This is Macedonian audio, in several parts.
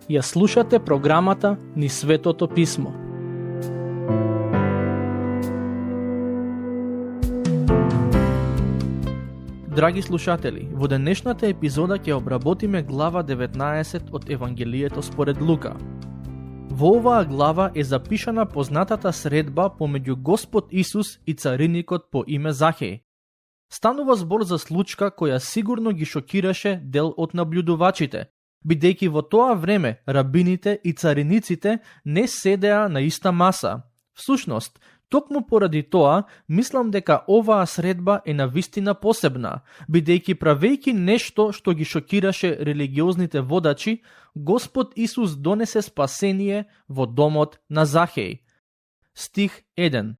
Ја слушате програмата Низ Светото Писмо. Драги слушатели, во денешната епизода ќе обработиме глава 19 од Евангелието според Лука. Во оваа глава е запишана познатата средба помеѓу Господ Исус и цариникот по име Захеј. Станува збор за случка која сигурно ги шокираше дел од наблюдувачите, бидејќи во тоа време рабините и цариниците не седеа на иста маса. Всушност, токму поради тоа, мислам дека оваа средба е навистина посебна, бидејќи правејќи нешто што ги шокираше религиозните водачи, Господ Исус донесе спасение во домот на Захеј. Стих 1.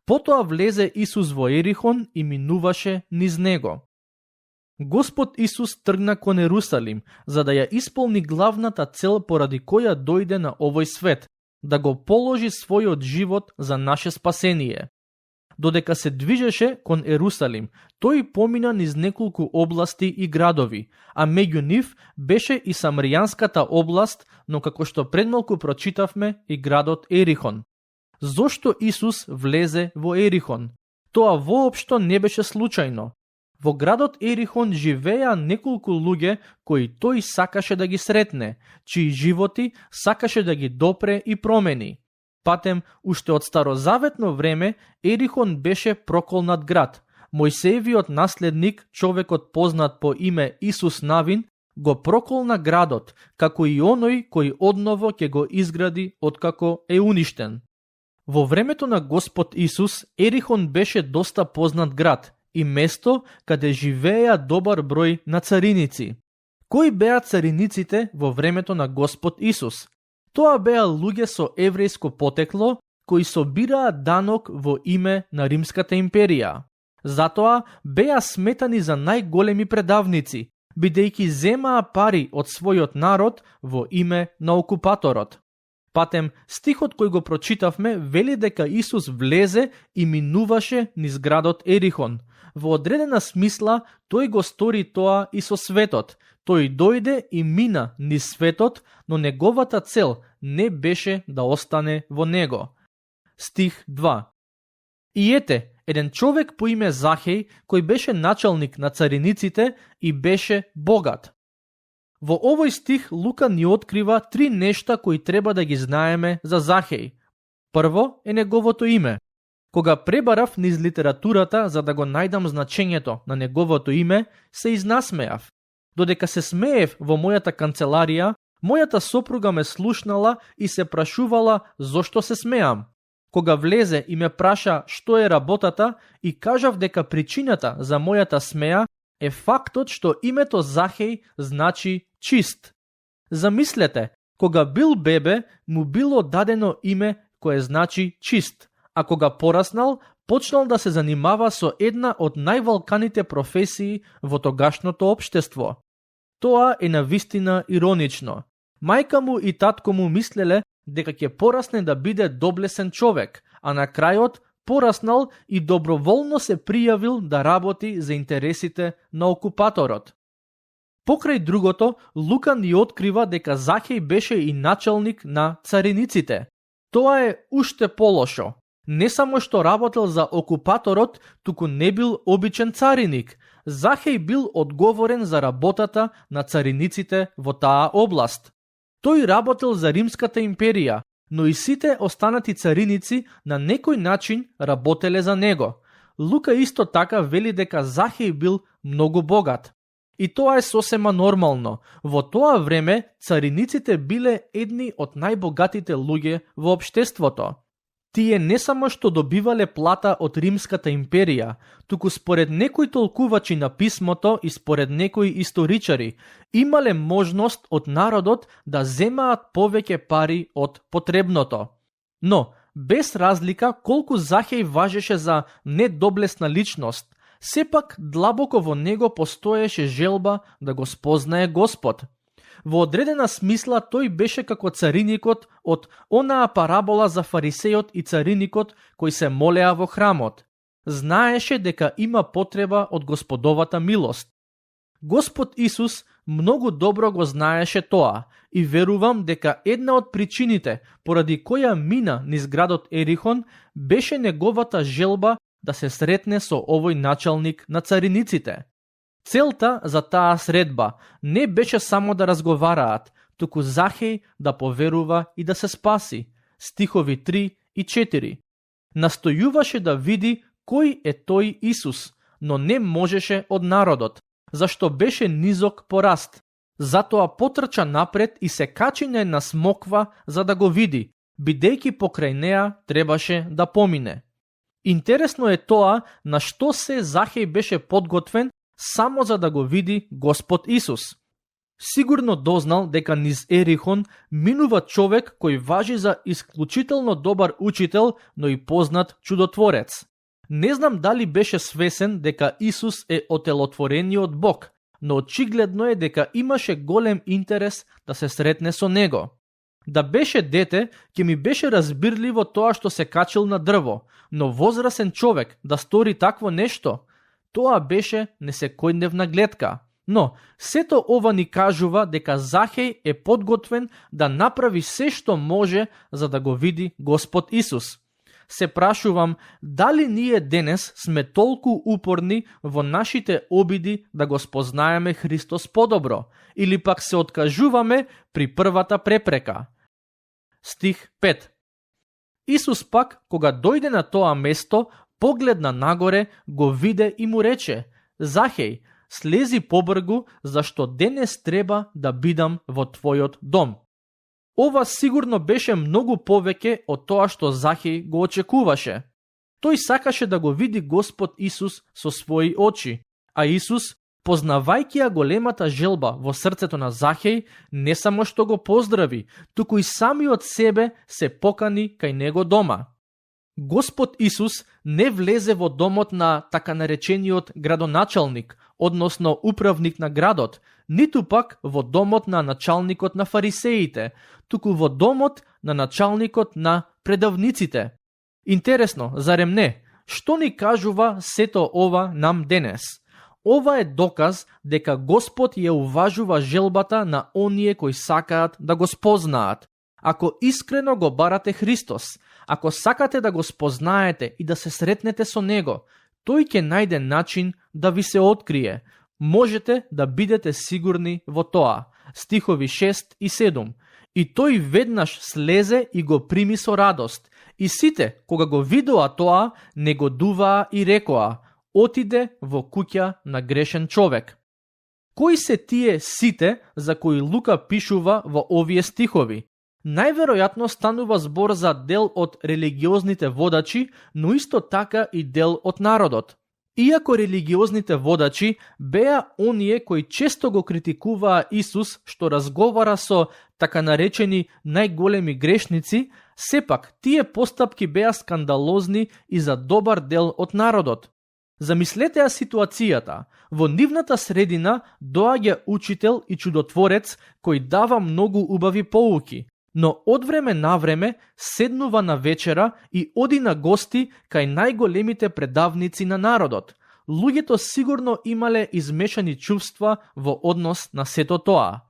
Потоа влезе Исус во Ерихон и минуваше низ него. Господ Исус тргна кон Ерусалим, за да ја исполни главната цел поради која дојде на овој свет, да го положи својот живот за наше спасение. Додека се движеше кон Ерусалим, тој помина низ неколку области и градови, а меѓу нив беше и Самаријанската област, но како што предмалку прочитавме и градот Ерихон. Зошто Исус влезе во Ерихон? Тоа воопшто не беше случајно. Во градот Ерихон живееа неколку луѓе кои тој сакаше да ги сретне, чии животи сакаше да ги допре и промени. Патем, уште од старозаветно време, Ерихон беше проколнат град. Мојсеевиот наследник, човекот познат по име Исус Навин, го проколна градот, како и оној кој одново ќе го изгради откако е уништен. Во времето на Господ Исус, Ерихон беше доста познат град и место каде живееа добар број на цариници. Кои беа цариниците во времето на Господ Исус? Тоа беа луѓе со еврејско потекло, кои собираа данок во име на Римската империја. Затоа беа сметани за најголеми предавници, бидејќи земаа пари од својот народ во име на окупаторот. Патем, стихот кој го прочитавме вели дека Исус влезе и минуваше низ градот Ерихон. Во одредена смисла, тој го стори тоа и со светот. Тој дојде и мина низ светот, но неговата цел не беше да остане во него. Стих 2. И ете, еден човек по име Захеј, кој беше началник на цариниците и беше богат. Во овој стих Лука ни открива три нешта кои треба да ги знаеме за Захеј. Прво е неговото име. Кога пребарав низ литературата за да го најдам значењето на неговото име, се изнасмеав. Додека се смеев во мојата канцеларија, мојата сопруга ме слушнала и се прашувала зошто се смеам. Кога влезе и ме праша што е работата, и кажав дека причината за мојата смеа е фактот што името Захеј значи чист. Замислете, кога бил бебе, му било дадено име кое значи чист, а кога пораснал, почнал да се занимава со една од највалканите професии во тогашното општество. Тоа е навистина иронично. Мајка му и татко му мислеле дека ќе порасне да биде доблесен човек, а на крајот пораснал и доброволно се пријавил да работи за интересите на окупаторот. Покрај другото, Лука ни открива дека Захеј беше и началник на цариниците. Тоа е уште полошо. Не само што работел за окупаторот, туку не бил обичен цариник. Захеј бил одговорен за работата на цариниците во таа област. Тој работел за Римската империја, но и сите останати цариници на некој начин работеле за него. Лука исто така вели дека Захеј бил многу богат. И тоа е сосема нормално. Во тоа време цариниците биле едни од најбогатите луѓе во општеството. Тие не само што добивале плата од Римската империја, туку според некои толкувачи на писмото и според некои историчари, имале можност од народот да земаат повеќе пари од потребното. Но, без разлика колку Захеј важеше за недоблесна личност, сепак длабоко во него постоеше желба да го спознае Господ. Во одредена смисла тој беше како цариникот од онаа парабола за фарисејот и цариникот кои се молеа во храмот. знаеше дека има потреба од Господовата милост. Господ Исус многу добро го знаеше тоа и верувам дека една од причините поради која мина низ градот Ерихон беше неговата желба да се сретне со овој началник на цариниците. Целта за таа средба не беше само да разговараат, туку Захеј да поверува и да се спаси. Стихови 3 и 4. Настојуваше да види кој е тој Исус, но не можеше од народот, зашто беше низок по раст. Затоа потрча напред и се качи на една смоква за да го види, бидејќи покрај неа требаше да помине. Интересно е тоа на што се Захеј беше подготвен само за да го види Господ Исус. Сигурно дознал дека низ Ерихон минува човек кој важи за исклучително добар учител, но и познат чудотворец. Не знам дали беше свесен дека Исус е отелотворениот Бог, но очигледно е дека имаше голем интерес да се сретне со него. Да беше дете, ќе ми беше разбирливо тоа што се качил на дрво, но возрасен човек да стори такво нешто, тоа беше несекојдневна гледка. Но, сето ова ни кажува дека Захеј е подготвен да направи се што може за да го види Господ Исус. Се прашувам, дали ние денес сме толку упорни во нашите обиди да го спознаеме Христос подобро, или пак се откажуваме при првата препрека. Стих 5. Исус пак, кога дојде на тоа место, погледна нагоре, го виде и му рече: Захеј, слези побргу, зашто денес треба да бидам во твојот дом. Ова сигурно беше многу повеќе од тоа што Захеј го очекуваше. Тој сакаше да го види Господ Исус со своји очи, а Исус, познавајќи ја големата желба во срцето на Захеј, не само што го поздрави, туку и самиот себе се покани кај него дома. Господ Исус не влезе во домот на така наречениот градоначалник, односно управник на градот, ниту пак во домот на началникот на фарисеите, туку во домот на началникот на предавниците. Интересно, зарем не? Што ни кажува сето ова нам денес? Ова е доказ дека Господ ја уважува желбата на оние кои сакаат да го спознаат. Ако искрено го барате Христос, ако сакате да го спознаете и да се сретнете со Него, тој ќе најде начин да ви се открие. Можете да бидете сигурни во тоа. Стихови 6 и 7. И тој веднаш слезе и го прими со радост. И сите, кога го видоа тоа, негодуваа и рекоа: отиде во куќа на грешен човек. Кои се тие сите за кои Лука пишува во овие стихови? Најверојатно станува збор за дел од религиозните водачи, но исто така и дел од народот. Иако религиозните водачи беа оние кои често го критикуваа Исус што разговара со така наречени најголеми грешници, сепак тие постапки беа скандалозни и за добар дел од народот. Замислете ја ситуацијата. Во нивната средина доаѓа учител и чудотворец кој дава многу убави поуки, но од време на време седнува на вечера и оди на гости кај најголемите предавници на народот. Луѓето сигурно имале измешани чувства во однос на сето тоа.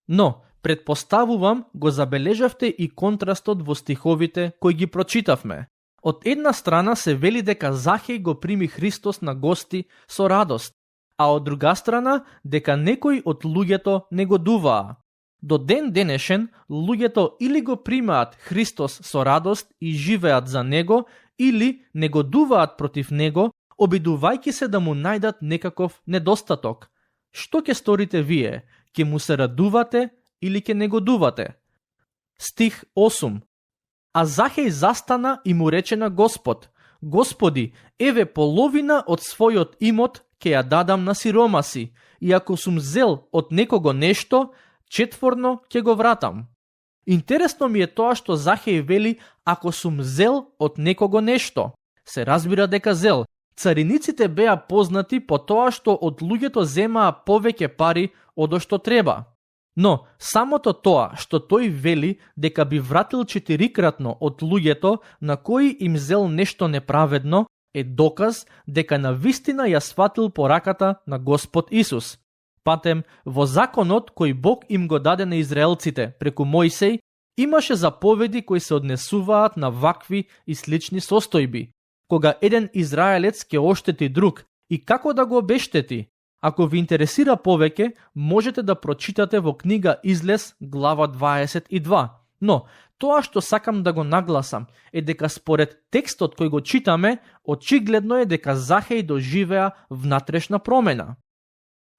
Но, предпоставувам, го забележавте и контрастот во стиховите кои ги прочитавме. Од една страна се вели дека Захеј го прими Христос на гости со радост, а од друга страна дека некои од луѓето негодуваа. До ден денешен, луѓето или го примаат Христос со радост и живеат за Него, или негодуваат против Него, обидувајќи се да му најдат некаков недостаток. Што ќе сторите вие? Ќе му се радувате или ќе негодувате? Стих 8. А Захеј застана и му рече на Господ: Господи, еве половина од својот имот ќе ја дадам на сиромаси, и ако сум зел од некого нешто, четворно ќе го вратам. Интересно ми е тоа што Захеј вели ако сум зел од некого нешто. Се разбира дека зел. Цариниците беа познати по тоа што од луѓето земаа повеќе пари од што треба. Но, самото тоа што тој вели дека би вратил 4-кратно од луѓето на кои им зел нешто неправедно, е доказ дека навистина ја сватил пораката на Господ Исус. Патем, во законот кој Бог им го даде на израелците преку Мојсей, имаше заповеди кои се однесуваат на вакви и слични состојби, кога еден израелец ќе оштети друг и како да го обештети. Ако ви интересира повеќе, можете да прочитате во книга Излез, глава 22. Но, тоа што сакам да го нагласам е дека според текстот кој го читаме, очигледно е дека Захеј доживеа внатрешна промена.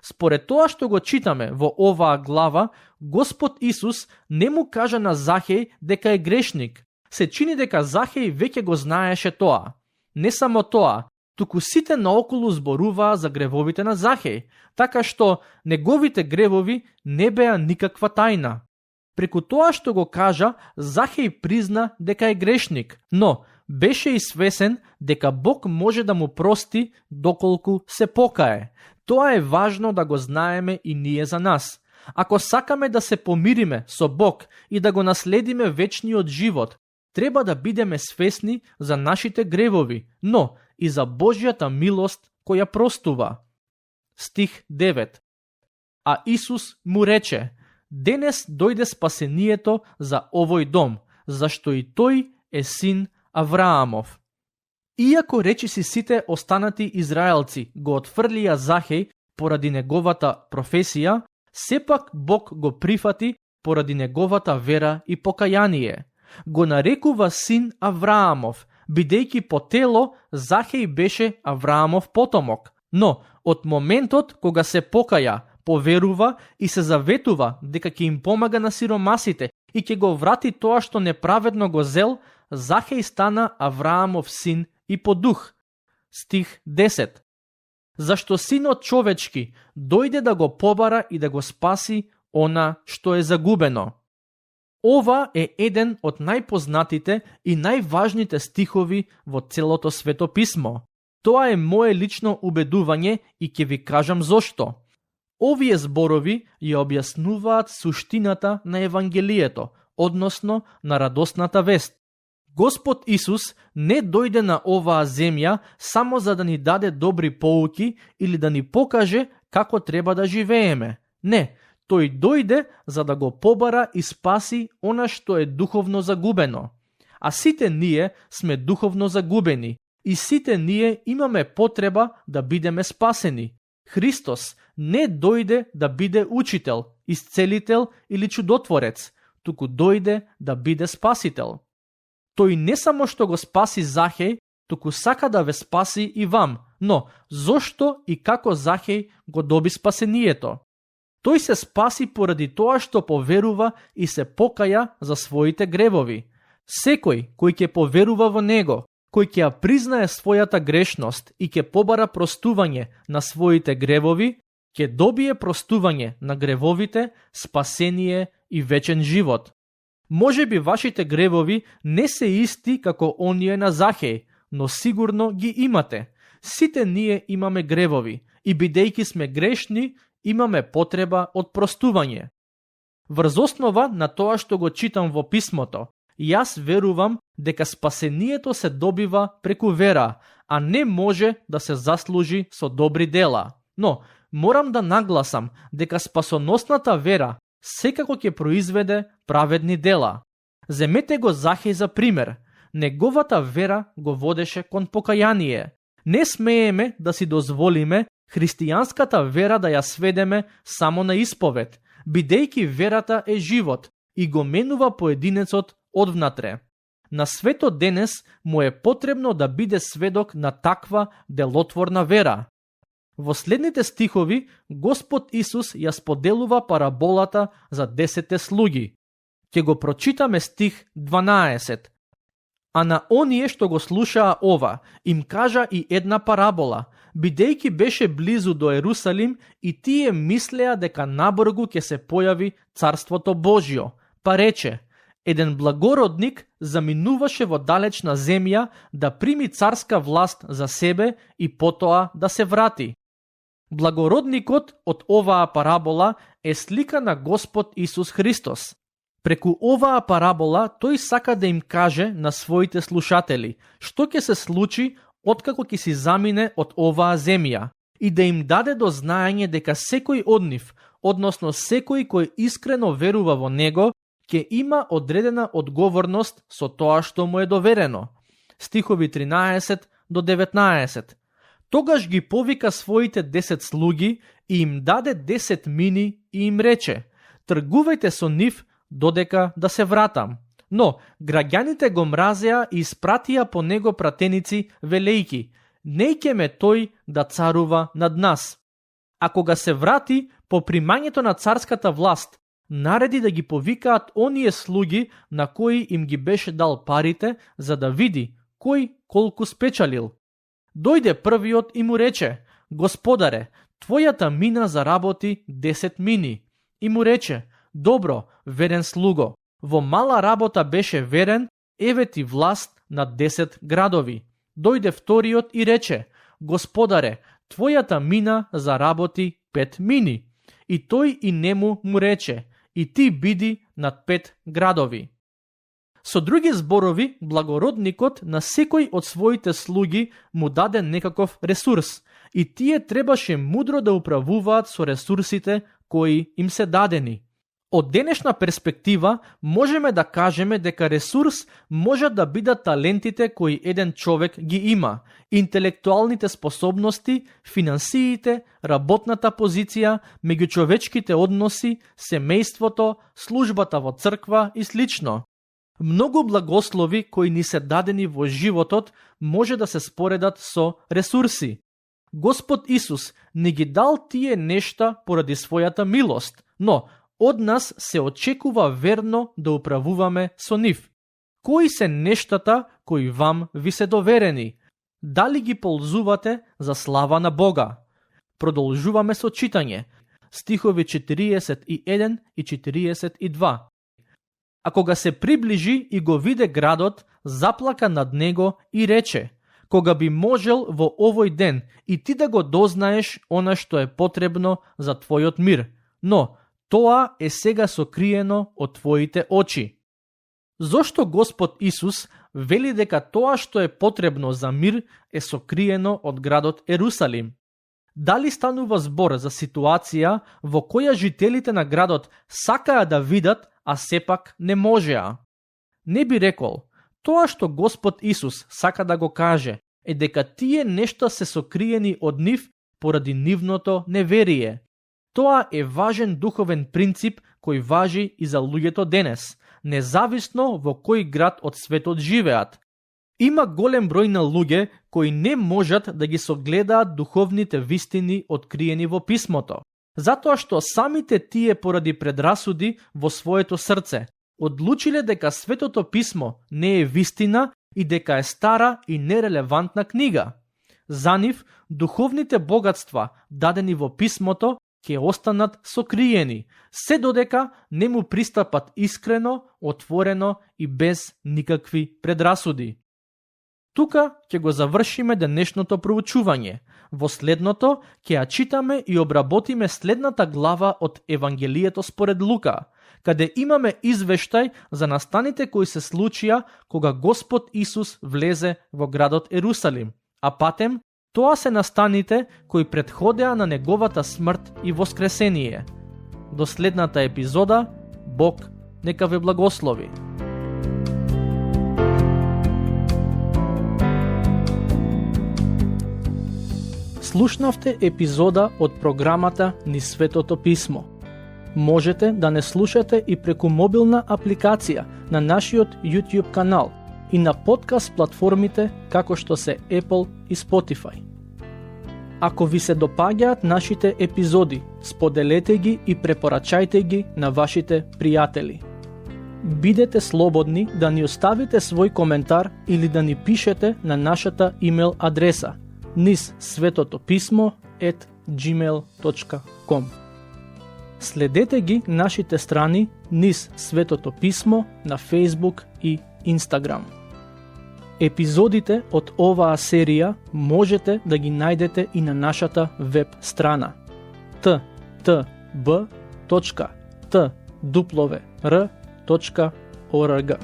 Според тоа што го читаме во оваа глава, Господ Исус не му кажа на Захеј дека е грешник. Се чини дека Захеј веќе го знаеше тоа. Не само тоа, туку сите наоколу зборуваа за гревовите на Захеј, така што неговите гревови не беа никаква тајна. Преку тоа што го кажа, Захеј призна дека е грешник, но беше и свесен дека Бог може да му прости доколку се покае. Тоа е важно да го знаеме и ние за нас. Ако сакаме да се помириме со Бог и да го наследиме вечниот живот, треба да бидеме свесни за нашите гревови, но и за Божјата милост која простува. Стих 9. А Исус му рече: денес дојде спасението за овој дом, зашто и тој е син Авраамов. Иако речиси сите останати израелци го отфрлија Захеј поради неговата професија, сепак Бог го прифати поради неговата вера и покаяние. Го нарекува син Авраамов, бидејќи по тело Захеј беше Авраамов потомок. Но од моментот кога се покаја, поверува и се заветува дека ќе им помага на сиромасите и ќе го врати тоа што неправедно го зел, Захеј стана Авраамов син и по дух. Стих 10. Зашто синот човечки дојде да го побара и да го спаси она што е загубено. Ова е еден од најпознатите и најважните стихови во целото Свето писмо. Тоа е мое лично убедување и ќе ви кажам зошто. Овие зборови ја објаснуваат суштината на Евангелието, односно на радосната вест. Господ Исус не дојде на оваа земја само за да ни даде добри поуки или да ни покаже како треба да живееме. Не, тој дојде за да го побара и спаси она што е духовно загубено. А сите ние сме духовно загубени и сите ние имаме потреба да бидеме спасени. Христос не дојде да биде учител, исцелител или чудотворец, туку дојде да биде спасител. Тој не само што го спаси Захеј, туку сака да ве спаси и вам. Но, зошто и како Захеј го доби спасението? Тој се спаси поради тоа што поверува и се покаја за своите гревови. Секој кој ќе поверува во него, кој ќе ја признае својата грешност и ќе побара простување на своите гревови, ќе добие простување на гревовите, спасение и вечен живот. Може би вашите гревови не се исти како оние на Захеј, но сигурно ги имате. Сите ние имаме гревови и бидејќи сме грешни, имаме потреба од простување. Врз основа на тоа што го читам во писмото, јас верувам дека спасението се добива преку вера, а не може да се заслужи со добри дела. Но, морам да нагласам дека спасоносната вера секако ќе произведе праведни дела. Земете го Захеј за пример. Неговата вера го водеше кон покаяние. Не смееме да си дозволиме христијанската вера да ја сведеме само на исповед, бидејќи верата е живот и го менува поединецот одвнатре. На светот денес му е потребно да биде сведок на таква делотворна вера. Во следните стихови Господ Исус ја споделува параболата за 10 слуги. Ќе го прочитаме стих 12. А на оние што го слушаа ова, им кажа и една парабола, бидејќи беше близу до Ерусалим и тие мислеа дека набргу ќе се појави Царството Божјо. Па рече: еден благородник заминуваше во далечна земја да прими царска власт за себе и потоа да се врати. Благородникот од оваа парабола е слика на Господ Исус Христос. Преку оваа парабола тој сака да им каже на своите слушатели што ќе се случи откако ќе си замине од оваа земја, и да им даде до знаење дека секој од нив, односно секој кој искрено верува во него, ќе има одредена одговорност со тоа што му е доверено. Стихови 13 до 19. Тогаш ги повика своите 10 слуги и им даде 10 мини и им рече: тргувајте со нив додека да се вратам. Но граѓаните го мразеа и испратија по него пратеници велејки: нејќе ме тој да царува над нас. А кога се врати по примањето на царската власт, нареди да ги повикаат оние слуги на кои им ги беше дал парите, за да види кој колку спечалил. Дојде првиот и му рече: Господаре, твојата мина заработи 10 мини. И му рече: добро, верен слуго, во мала работа беше верен, еве ти власт на 10 градови. Дојде вториот и рече: Господаре, твојата мина заработи 5 мини. И тој и нему му рече: и ти биди над 5 градови. Со други зборови, благородникот на секој од своите слуги му даде некаков ресурс и тие требаше мудро да управуваат со ресурсите кои им се дадени. Од денешна перспектива можеме да кажеме дека ресурс може да бидат талентите кои еден човек ги има, интелектуалните способности, финансиите, работната позиција, меѓучовечките односи, семејството, службата во црква и слично. Многу благослови кои ни се дадени во животот може да се споредат со ресурси. Господ Исус не ги дал тие нешта поради својата милост, но од нас се очекува верно да управуваме со нив. Кои се нештата кои вам ви се доверени? Дали ги ползувате за слава на Бога? Продолжуваме со читање. Стихови 41 и 42. А кога се приближи и го виде градот, заплака над него и рече: кога би можел во овој ден и ти да го дознаеш она што е потребно за твојот мир, но тоа е сега сокриено од твоите очи. Зошто Господ Исус вели дека тоа што е потребно за мир е сокриено од градот Ерусалим? Дали станува збор за ситуација во која жителите на градот сакаа да видат, а сепак не можеа? Не би рекол. Тоа што Господ Исус сака да го каже е дека тие нешта се сокриени од нив поради нивното неверие. Тоа е важен духовен принцип кој важи и за луѓето денес, независно во кој град од светот живеат. Има голем број на луѓе кои не можат да ги согледаат духовните вистини откриени во писмото, затоа што самите тие поради предрасуди во своето срце одлучиле дека Светото писмо не е вистина и дека е стара и нерелевантна книга. За нив духовните богатства дадени во писмото ќе останат сокриени, се додека не му пристапат искрено, отворено и без никакви предрасуди. Тука ќе го завршиме денешното проучување. Во следното ќе ја читаме и обработиме следната глава од Евангелието според Лука, каде имаме извештај за настаните кои се случија кога Господ Исус влезе во градот Ерусалим, а патем тоа се настаните кои претходеа на неговата смрт и воскресение. До следната епизода, Бог нека ве благослови. Слушнавте епизода од програмата Низ Светото писмо. Можете да не слушате и преку мобилна апликација на нашиот YouTube канал и на подкаст платформите како што се Apple и Spotify. Ако ви се допаѓаат нашите епизоди, споделете ги и препорачајте ги на вашите пријатели. Бидете слободни да ни оставите свој коментар или да ни пишете на нашата имейл адреса nizsvetopismo@gmail.com. Следете ги нашите страни Низ Светото писмо на Facebook и Instagram. Епизодите од оваа серија можете да ги најдете и на нашата веб страна ttb.twr.org.